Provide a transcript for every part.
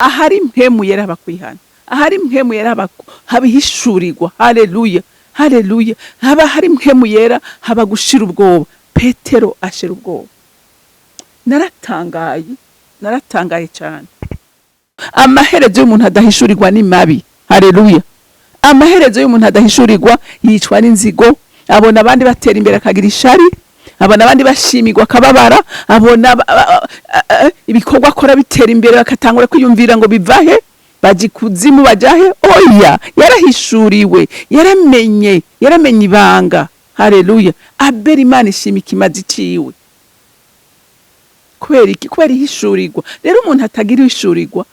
Ahari impwemu yera haba kwihana, ahari impwemu yera haba ihishurirwa. Haleluya, haleluya! Haba hari impwemu yera haba gushira ubwoba. Petero ashira ubwoba. Naratangaye, naratangaye cyane. Amaherezo y'umuntu adahishurirwa ni mabi. Haleluya! Amaherezo y'umuntu adahishurirwa, yicwa n'inzigo. Abona abandi batera imbere akagira ishari, abona abandi bashimirwa akababara, abona ibikorwa akora bitera imbere bakatangura kwiyumvira ngo bivahe, baja ikuzimu, bajahe. Oya, yarahishuriwe, yaramenye, yaramenye ibanga. Haleluya! Abera Imana ishima ikimazi ciwe. Kubera iki? Kubera ihishurirwa. Rero umuntu atagira ihishurirwa,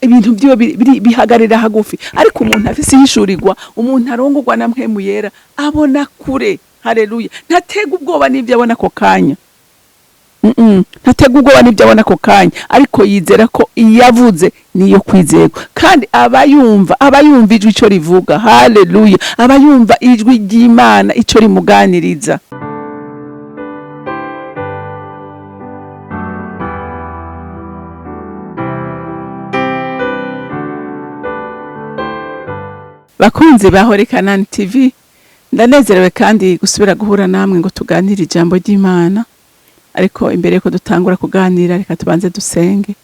ibintu vyiwe bihagarira hagufi, ariko umuntu afise ihishurirwa, umuntu arongorwa na Mpwemu Yera, abona kure. Haleluya! Ntatega ubwoba n'ivyo abona ako kanya. Ntatega ubwoba n'ibyo abona ako kanya, ariko yizera ko iyavuze niyo kwizerwa, kandi aba yumva ijwi ico rivuga. Haleluya! Aba yumva ijwi ry'Imana ico rimuganiriza. Bakunzi ba Holy Canaan TV, ndanezerewe kandi gusubira guhura namwe ngo tuganire ijambo ry'Imana. Ariko imbere yuko dutangura kuganira, reka tubanze dusenge.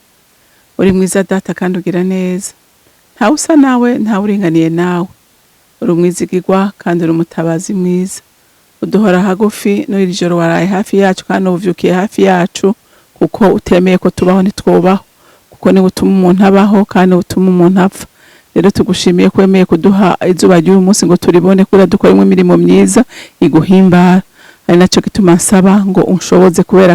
Uri mwiza Data kandi ugira neza, ntawe usa nawe, ntawe uringaniye nawe. Uri umwizigirwa kandi uri umutabazi mwiza, uduhora hagufi. N'iri joro waraye hafi yacu kandi ubuvyukiye hafi yacu, kuko utemeye ko tubaho ntitwobaho, kuko niwe utuma umuntu abaho kandi niwe utuma umuntu apfa. Rero tugushimiye ko wemeye kuduha izuba ry'uyu munsi ngo turibone, kubera dukoremo imirimo myiza iguhimbara. Ari nacyo gituma nsaba ngo unshoboze kubera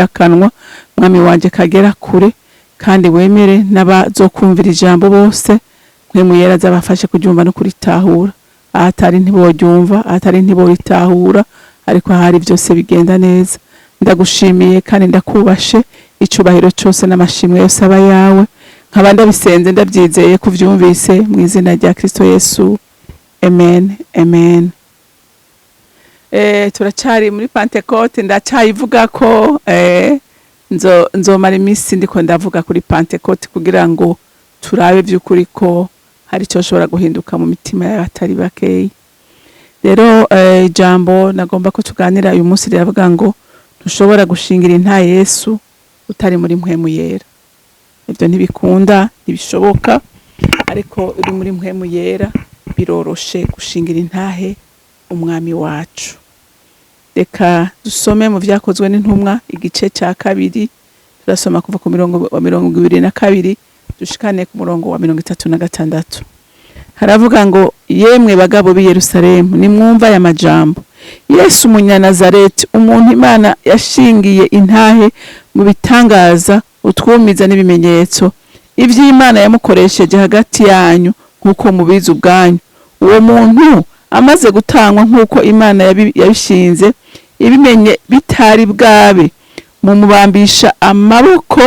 akanwa, Mwami wanje, kagera kure, kandi wemere n'abazokumvira ijambo bose, Mpwemu Yera azabafashe kuryumva no kuritahura. Ahatari ntiboryumva, ahatari ntiboritahura, ariko ahari byose bigenda neza. Ndagushimiye kandi ndakubashe. Icubahiro cyose n'amashimwe yose aba yawe. Nkaba ndabisenze ndabyizeye ko uvyumvise, mu izina rya Kristo Yesu, amen, amen. Turacari muri Pentecote, ndacyayivuga ko nzomara iminsi ndiko ndavuga kuri Pentecote kugira ngo turabe by'ukuri ko hari icyo shobora guhinduka mu mitima y'abatari bakeyi. Rero ijambo nagomba ko tuganira uyu munsi riravuga ngo ntushobora gushingira intahe Yesu utari muri Mpwemu Yera. Ibyo ntibikunda, ntibishoboka, ariko uri muri Mpwemu Yera biroroshe gushingira intahe Umwami wacu. Reka dusome mu Vyakozwe n'Intumwa igice cya kabiri. Turasoma kuva ku mirongo wa 22 dushikane ku murongo wa 36. Haravuga ngo: "Yemwe bagabo b'i Yerusalemu, nimwumva aya majambo: Yesu Umunyanazareti, umuntu Imana yashingiye intahe mu bitangaza, utwumiza n'ibimenyetso, ivy'Imana yamukoresheje hagati yanyu nk'uko mubizi ubwanyu, uwo muntu amaze gutangwa nk'uko Imana yabishinze ibimenye bitari bwabe, mumubambisha amaboko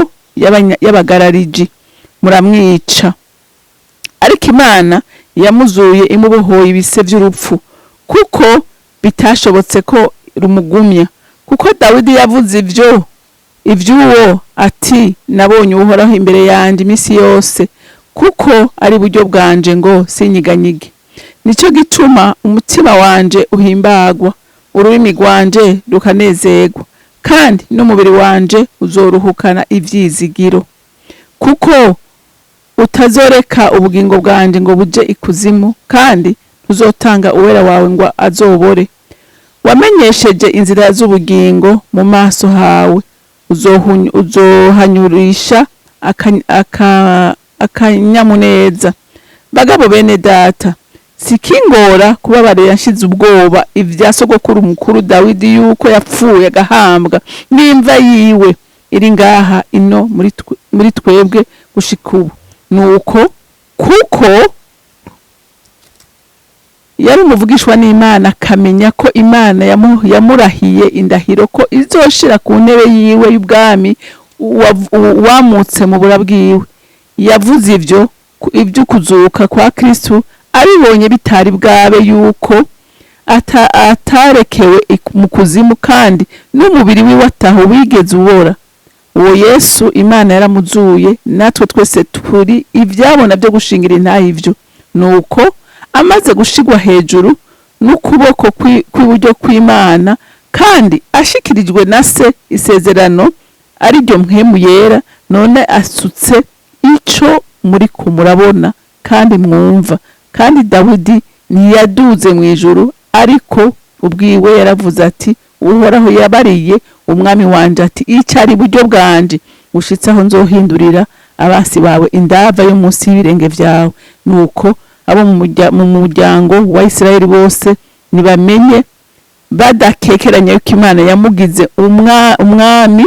y'abagarariji, muramwica. Ariko Imana yamuzuye imubohoye ibise vy'urupfu, kuko bitashobotse ko rumugumya. Kuko Dawidi yavuze ivyo ivy'uwo ati: 'Nabonye Uhoraho imbere yanje iminsi yose, kuko ari buryo bwanje ngo sinyiganyige. Nico gituma umutima wanje uhimbagwa, ururimi rwanje rukanezerwa, kandi n'umubiri wanje uzoruhukana ivyizigiro, kuko utazoreka ubugingo bwanje ngo buje ikuzimu, kandi ntuzotanga Uwera wawe ngo azobore. Wamenyesheje inzira z'ubugingo, mu maso hawe uzohanyurisha akanyamuneza.' Bagabo bene Data, sikingora kubabarira nshize ubwoba ivya sogokuru mukuru Dawidi, yuko yapfuye agahambwa, n'imva yiwe iri ngaha ino muri twebwe gushika ubu. Nuko kuko yari umuvugishwa n'Imana, akamenya ko Imana yamurahiye indahiro ko izoshira ku ntebe yiwe y'ubwami uwamutse mu bura bwiwe, yavuze ivyo ivy'ukuzuka kwa Kristu abibonye bitari bwabe, yuko atarekewe mu kuzimu, kandi n'umubiri wiwe ataho wigeze ubora. Uwo Yesu Imana yaramuzuye, natwe twese turi ivyabona byo gushingira intahe ivyo. Nuko amaze gushigwa hejuru n'ukuboko kw'iburyo kw'Imana, kandi ashikirijwe na Se isezerano, ari ryo Mpwemu Yera, none asutse ico muriko murabona kandi mwumva. Kandi Dawidi ntiyaduze mu ijuru, ariko ubwiwe yaravuze ati: 'Uhoraho yabariye Umwami wanje ati: Icara iburyo bwanje, ushitse aho nzohindurira abansi bawe indava yo munsi y'ibirenge vyawe.' Nuko abo mu muryango wa Isirayeli bose nibamenye badakekeranya yuko Imana yamugize umwami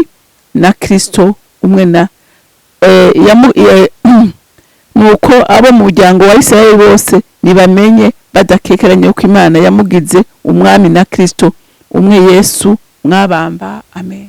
na Kristo umwe na nuko abo mu muryango wa Isirayeli bose nibamenye badakekeranya yuko Imana yamugize umwami na Kristo, umwe Yesu mwabamba. Amen.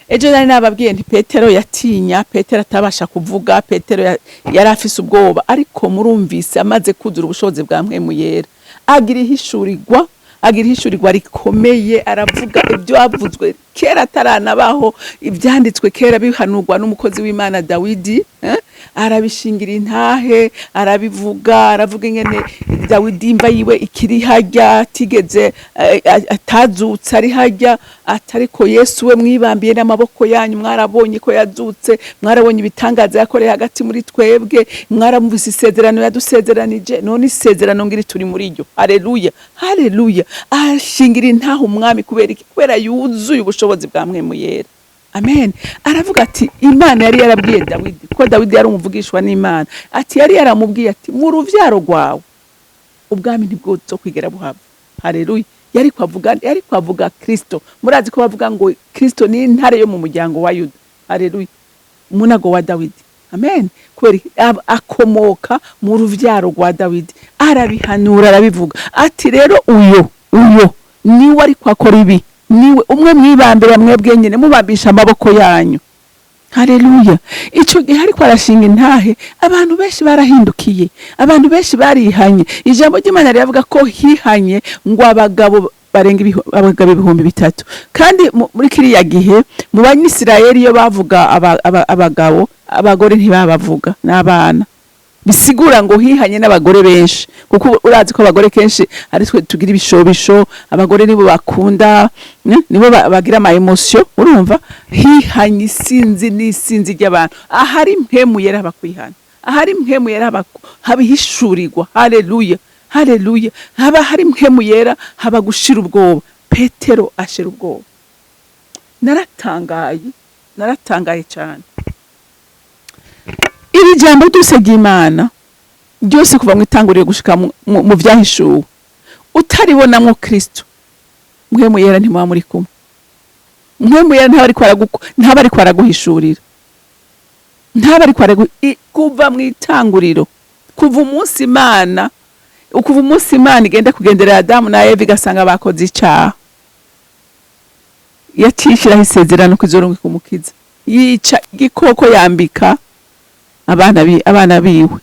Ejo nari nababwiye nti Petero yatinya, Petero atabasha kuvuga, Petero yari afise ubwoba, ariko murumvise amaze kuzura ubushobozi bwa Mpwemu Yera, agira ihishurirwa rikomeye, aravuga ibyo havuzwe kera ataranabaho, ibyanditswe kera bihanurwa n'umukozi w'Imana Dawidi, eh? Arabishingira intahe, arabivuga, aravuga ingene Dawidi imva yiwe ikiri harya, atigeze atazutse, ari harya, atariko Yesu we mwibambiye n'amaboko yanyu, mwarabonye ko yazutse, mwarabonye ibitangaza yakoreye hagati muri twebwe, mwaramuvise isezerano yadusezeranije, none isezerano ngiri turi muri ryo. Haleluya, haleluya! Ashingira intahe Umwami. Kubera iki? Kubera yuzuye ubushobozi bwa Mpwemu Yera. Amen. Aravuga ati Imana yari yarabwiye Dawidi, ko Dawidi yari umuvugishwa n'Imana, ati yari yaramubwiye ati: 'Mu ruvyaro rwawe ubwami ntibwozokwigera buhava.' Haleluya! Yari kwavuga Kristo. Murazi ko bavuga ngo Kristo ni intare yo mu muryango wa Yuda, haleluya, umunago wa Dawidi. Amen. Kubera iki? Akomoka mu ruvyaro rwa Dawidi. Arabihanura, arabivuga ati: 'Rero uyo niwe ariko akora ibi, niwe umwe mwibambira mwebwe nyene mubambisha amaboko yanyu.' Haleluya! Ico gihe ariko arashinga intahe, abantu benshi barahindukiye, abantu benshi barihanye. Ijambo ry'Imana riravuga ko hihanye ngo abagabo barenga abagabo 3000. Kandi muri kiriya gihe mu Banyisirayeli, iyo bavuga abagabo, abagore ntibabavuga n'abana. Bisigura ngo hihanye n'abagore benshi, kuko urazi ko abagore kenshi ari twe tugira ibishobisho, abagore nibo bakunda, nibo bagira ama émotions. Urumva hihanye isinzi n'isinzi ry'abantu. Ahari Mpwemu Yera haba kwihana, ahari Mpwemu Yera haba ihishurirwa. Haleluya, haleluya! Haba hari Mpwemu Yera haba gushira ubwoba. Petero ashira ubwoba. Naratangaye, naratangaye cyane. Iri jambo ryose ry'Imana ryose, kuva mu itanguriro gushika mu Vyahishuwe, utaribonamwo Kristo, Mpwemu Yera ntimuba muri kumwe. Mpwemu Yera ntaba ariko araguhishurira, ntaba ariko kuva mu itanguriro, kuva umunsi Imana igenda kugenderera Adamu na Eva, igasanga bakoze icaha, yacishiraho isezerano ko izorungika umukiza, yica igikoko, yambika abana biwe.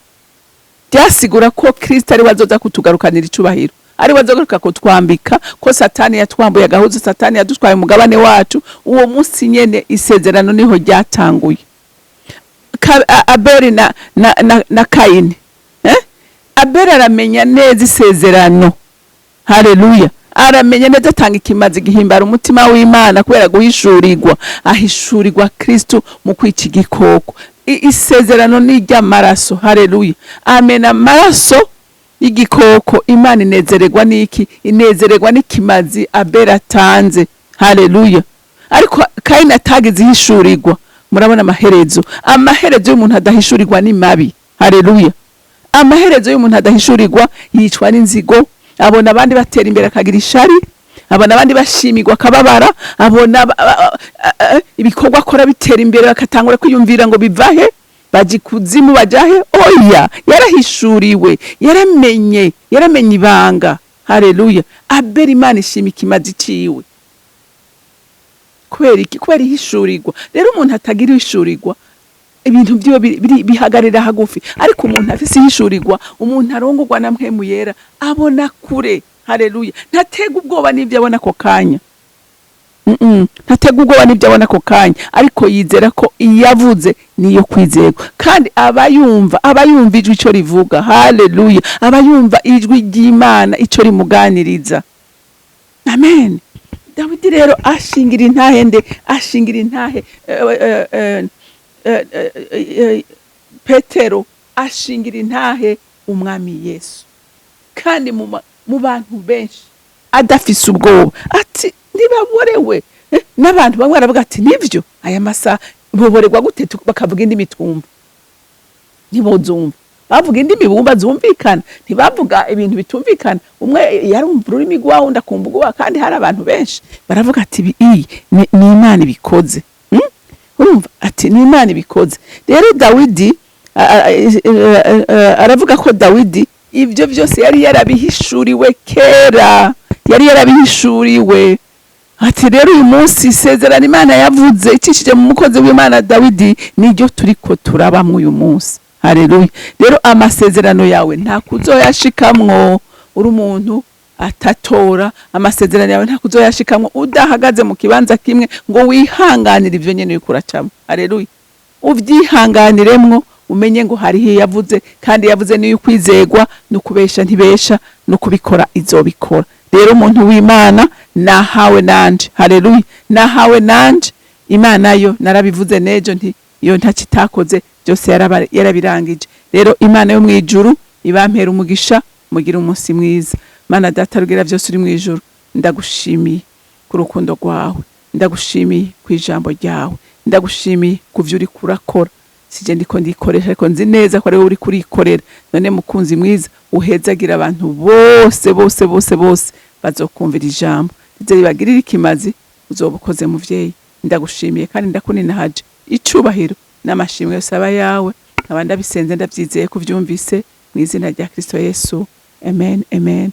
Byasigura ko Kristo ari we azoza kutugarukanira icubahiro, ari we azogaruka kutwambika, ko Satani yatwambuye agahuzu, Satani yadutwaye umugabane wacu. Uwo munsi nyene isezerano niho ryatanguye. Abeli na Kayini, eh? Abeli aramenya neza isezerano. Haleluya! Aramenya neza, atanga ikimazi gihimbara umutima w'Imana kubera guhishurirwa, ahishurirwa Kristo mu kwica igikoko. Isezerano ni iry'amaraso. Haleluya! Amena amaraso y'igikoko, Imana inezererwa n'iki? Inezererwa n'ikimazi Abeli atanze. Haleluya! Ariko Kayini atagize ihishurirwa. Murabona amaherezo y'umuntu adahishurirwa ni mabi. Haleluya! Amaherezo y'umuntu adahishurirwa, yicwa n'inzigo, abona abandi batera imbere akagira ishari, abona abandi bashimirwa akababara, abona ibikorwa akora bitera imbere bakatangura kwiyumvira ngo bivahe, baja ikuzimu, bajahe. Oya, yarahishuriwe, yaramenye ibanga. Haleluya! Abeli, Imana ishima ikimazi ciwe. Kubera iki? Kubera ihishurirwa. Rero umuntu atagira ihishurirwa, ibintu vyiwe bihagarira hagufi, ariko umuntu afise ihishurirwa, umuntu arongorwa na Mpwemu Yera, abona kure. Haleluya! Ntatega ubwoba n'ivyo abona ako kanya. Ntaterwa ubwoba n'ibyo abona ako kanya, ariko yizera ko iyavuze niyo kwizerwa, kandi aba yumva ijwi ico rivuga. Haleluya! Aba yumva ijwi ry'Imana ico rimuganiriza. Amen. Dawidi rero ashingira intahe nde? Ashingira intahe Petero ashingira intahe Umwami Yesu, kandi mu bantu benshi adafise ubwoba, ati ntibaborewe. N'abantu bamwe baravuga ati: "Nivyo, aya masaha boborerwa gute?" Bakavuga indimi twumva, ntibozumva. Bavuga indimi bumva zumvikana, ntibavuga ibintu bitumvikana. Umwe yarumva ururimi rwawe, undi akumva urwawe, kandi hari abantu benshi. Baravuga ati: "Iyi ni Imana ibikoze." Urumva ati ni Imana ibikoze. Rero Dawidi aravuga ko Dawidi ibyo byose yari yarabihishuriwe kera, yari yarabihishuriwe. Ati rero uyu munsi isezerano Imana yavuze icishije mu mukozi w'Imana Dawidi niryo turiko turabamwo uyu munsi. Haleluya! Rero amasezerano yawe nta kuzoyashikamwo uri umuntu atatora. Amasezerano yawe nta kuzoyashikamwo udahagaze mu kibanza kimwe ngo wihanganire ivyo nyene uriko uracamwo. Haleluya! Uvyihanganiremwo, umenye ngo hariho iyo yavuze, kandi yavuze niyo kwizegwa, no kubesha ntibesha, no kubikora izobikora. Rero umuntu w'Imana, nahawe nanje. Haleluya! Nahawe nanje. Imana yo narabivuze nejo nti iyo ntacyo itakoze, byose yarabirangije. Rero Imana yo mu ijuru ibampera umugisha, mugire umunsi mwiza. Mana Data rugira byose uri mu ijuru, ndagushimiye ku rukundo rwawe, ndagushimiye ku ijambo ryawe, ndagushimiye ku byo uri kurakora. Sije ndiko ndikoresha, ariko nzi neza ko ari wowe uri kurikorera. None mukunzi mwiza, uhezagira abantu bose bose bose bose bazokumvira ijambo rize ribagirire ikimazi. Uzoba ukoze, muvyeyi. Ndagushimiye kandi ndakuninahaje. Icubahiro n'amashimwe yose aba yawe. Nkaba ndabisenze ndavyizeye ko uvyumvise, mu izina rya Kristo Yesu. Amen, amen.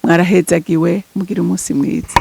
Mwarahezagiwe, mugire umunsi mwiza.